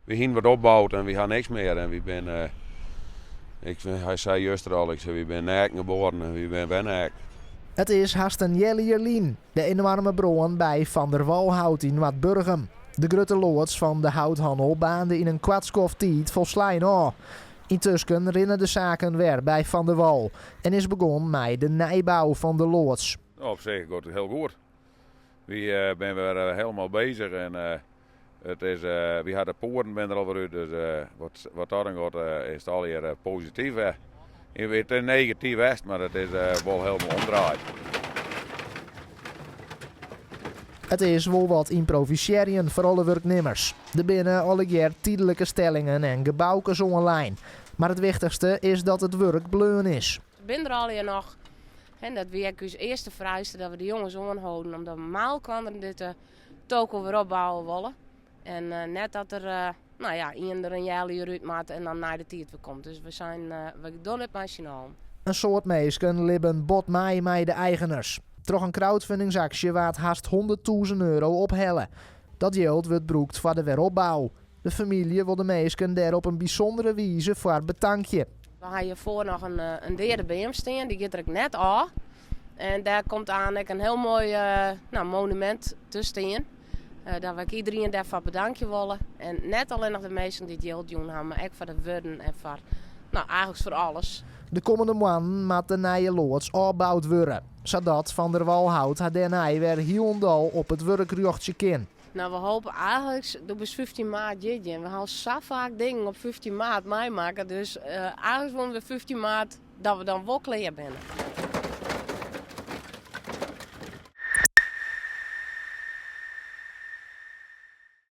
Wy hiene wat opboud en wy ha niks mear en wy binne, ik, hy sei juster al, ik sei wy binne neaken geboren en wy binne wer neaken. It is hast in healjier lyn, de enoarme brân by Van der Walhout yn Noardburgum. De grutte loads fan de houthannel baarnde yn in koart skoft tiid folslein ôf. Yntusken rinne de saken wer by Van der Wal en is begûn mei de nijbou fan de loads. Op sich giet it hiel goed. Wy binne wer helemaal bezich en it is, wy ha de poaten binne der al wer út, dus wat dat oangiet is it allegear posityf wer. It is negatyf west, mar it is wol helemaal omdraaid. It is wol wat ymprovisearjen foar alle wurknimmers. Der binne allegear tydlike stellingen en geboukes oanlein. Mar it wichtichste is dat it wurk bleaun is. Se binne der allegear noch. En dat wie ek ús earste fereiste dat we de jonges oanholden omdat we mei-elkoar dit toko wer opbouwe wolle. En net dat der nou ja, ien der in healjier út moat en dan nei de tiid wer komt. Dus we zijn, we dogge it mei syn allen. In soad minsken libben bot mei mei de eigeners. Troch in crowdfundingsaksje waard hast 100.000 euro ophelle. Dat jild wurdt brûkt foar de weropbou. De famylje wol de minsken dêr op in bysûndere wize foar betankje. We ha hjirfoar noch in deade beam stean, dy giet der ek net ôf. En dêr komt aan ek in hiel moai nou, monumint te stean. Dat we ek iderien dêrfoar bedankje wolle. En net allinnich de minsken dy't jild jûn ha, mar ek foar de wurden en foar, nou, eigentlik foar alles. De kommende moannen moat de nije loads ôfboud wurde, sadat Van der Walhout har dêrnei wer hielendal op it wurk rjochtsje kin. Nou, we hopen eigentlik, doe is 15 maart jierdei en we ha al sa faak dingen op 15 maart meimakke, dus eigentlik wolle we 15 maart dat we dan wol klear binne.